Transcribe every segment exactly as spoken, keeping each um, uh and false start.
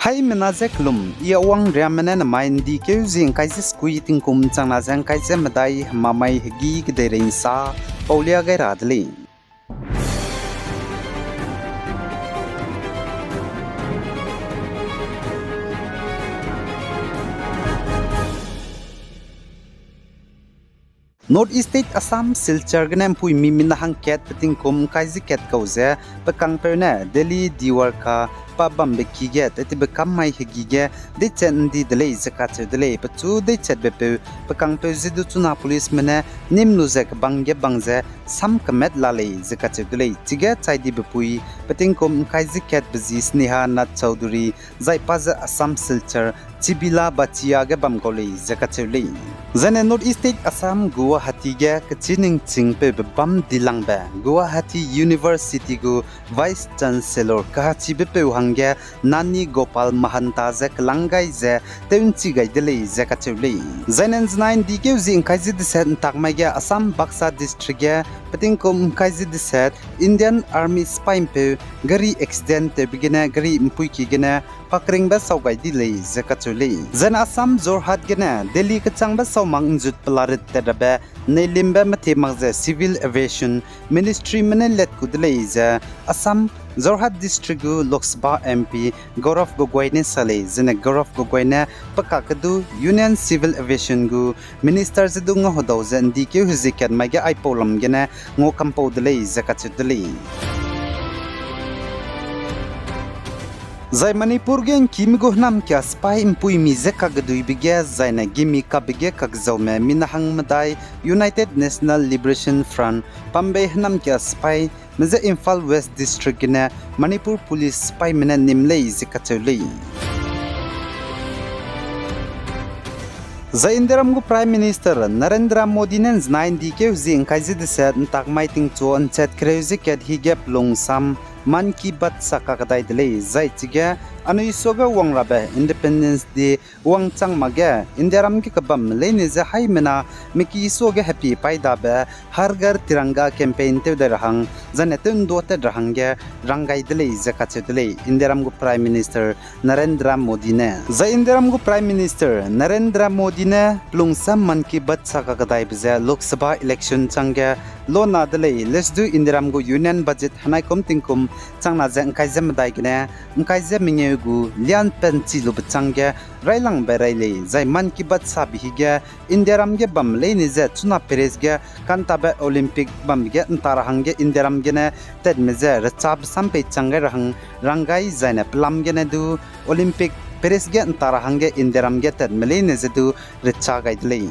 Haimena ze kelum, I Awang Riame ne namai ’ndi keu zie ’ngkai ze sekui tingkum changna ze ’ngkai ze medai hemamai hegî kedeirei ’nsa paulia gai ra de lei. North East State Assam Silchar gene ’mpuimi mina hangkat pe tingkum ’ngkai ze kat kau ze pe kangpeu ne Delhi Dwarka pa bambe ki ge tetibe kam mai hegî ge deichat ’ndi de lei ze kacheu de lei. Pechu deichatbe peu pe kangpeu ze du chuna policeme ne nîm lu ze kebang ge bang ze sam kemat la lei ze kacheu de lei. Chige chai dibe pui pe tingkum ’ngkai ze katbe zi Sneha Nath Chowdhury zai pa ze Assam Silchar Chibila Bachia ge bam kau lei ze kacheu lei. Zaine North East State Assam Guwahati ge kechî ningchingpeube bam dilangbe Guwahati University gu Vice Chancellor kahachibe peu hangge Nani Gopal Mahanta ze kelang gai ze tew ’nchi gai de lei ze kacheu lei. Zaine ’nzenai ’ndi keu zie ’ngkai ze deset ’ntak mai ge Assam Baksa District ge pe tingkum ’ngkai ze deset Indian Army sipaî ’mpeu gari accident tewbe gene gari ’mpuiki gene pakringbe sau gai di lei ze kacheu lei. Zaine Assam Jorhat gene Delhi kechangbe sau mak ’nzut pelarit tat rabe neilimbe methie mak ze Civil Aviation Ministryme ne let ku de lei ze Assam Jorhat District gu Lok Sabha MP Gaurav Gogoi ne sa lei. Zaine Gaurav Gogoi ne pe kakedu Union Civil Aviation gu Minister ze du ngau hedau ze ’ndi keu hezie kat mai ge aipau lam gene ngau kampau de lei ze kacheu de lei. Zai Manipur ge ’ngkime gu hênam kia sipaî ’mpuimi je kageduibe ge zaine gimi kabe ge kakzaume mina hang medai United National Liberation Front pambei hênam kia sipaîme je Imphal West District gene Manipur Police sipaîme ne nîm lei ze kacheu lei. Zai Indiaram gu Prime Minister Narendra Modi ne ’nzenai ’ndi keu hezie ’ngkai ze deset ’ntak mai tingchu ’nchat kereu ze kat hige pelungsam Mann Ki Baat sa kakdai de lei. Zai chige anui suage wang rabe Independence Day wangchang makge Indiaram ge kebam leine je haimena meki suage happy paî dabe Har Ghar Tiranga campaign tew dai ra hang, zaine tew ’nduatat ra hangge ranggai de lei ze kacheu de lei Indiaram gu Prime Minister Narendra Modi ne. Zai Indiaram gu Prime Minister Narendra Modi ne pelungsam Mann Ki Baat sa kakdaibe ze Lok Sabha election changge lona de lei, lesedu Indiaram gu Union Budget henaikum tingkum changna ze ’ngkai ze medai gene ’ngkai ze mengeu gu lianpen chi lube changge railangbe rei lei. Zai Mann Ki Baat sabe hige Indiaram ge bam leine je chuna Paris ge kantabe Olympic bambe ge ’nta ra hangge Indiaram gene tatme je rechabe sam pei chang gai ra hang ranggai zaine pelam gene du Olympic Paris ge ’nta ra hangge Indiaram ge tatme leine je du recha gai de lei.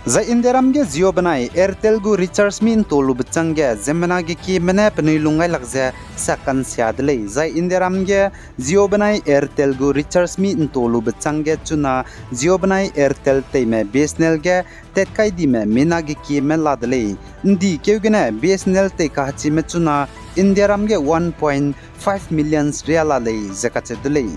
Zai Indiaram ge Jio benai Airtel gu recharge mi ’nto lube changge ziemmena ge kieme ne penui lung gai lak ze sa kansia de lei. Zai Indiaram ge Jio benai Airtel gu recharge mi ’nto lube changge chuna Jio benai Airtel teime B S N L ge tatkai dime mina ge kieme la de lei. ’Ndi keu gene B S N L tei kahachime chuna Indiaram ge one point five million ria la lei ze kacheu de lei.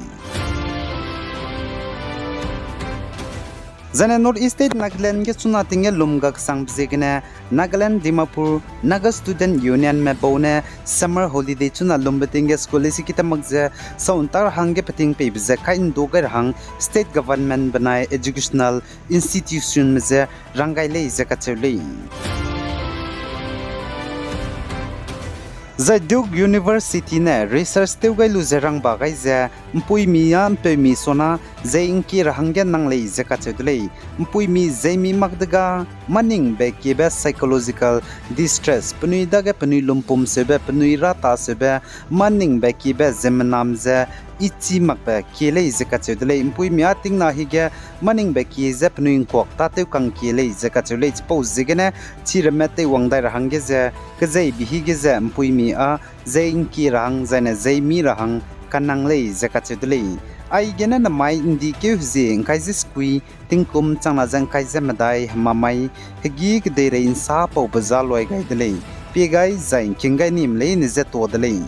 Zaine North East State Nagaland ge chuna ting ge lum gaksangbe ziegene Nagaland Dimapur Naga Student Unionme bau ne summer holiday chuna lumbe ting ge school lesi kitamak ze sau ’ntak ra hangge peting peibe ze kai ’ndu gai ra hang state government benai educational institutionme je ranggai lei ze kacheu lei. Zai Duke University ne research tew gai lu ze rangba gai ze ’mpuimi â ’mpeumi sona zei ’ngkie ra hangge nang lei ze kacheu de lei. ’Mpuimi zeimi mak dega maningbe kiebe psychological distress, penui dage penui lumpum seube, penui rata seube, maningbe kiebe ziemmenam ze ichi makbe kie lei ze kacheu de lei. ’Mpuimi â tingna hige maningbe kie ze penui ’ngkuak tâtew kang kie lei ze kacheu lei. Chipau ziegene chiramme teiwang dai ra hangge ze kezeibe hige ze ’mpuimi â zei ’ngkie ra hang zaine zeimi ra hang kanang lei ze kacheu de lei. Aigene namai ’ndi keu hezie ’ngkai ze sekui tingkum changna ze ’ngkai ze medai hemamai hegî kedeirei ’nsa paube za luai gai de lei. Pie gai zai ’ngking gai nime leine je tuâ de lei.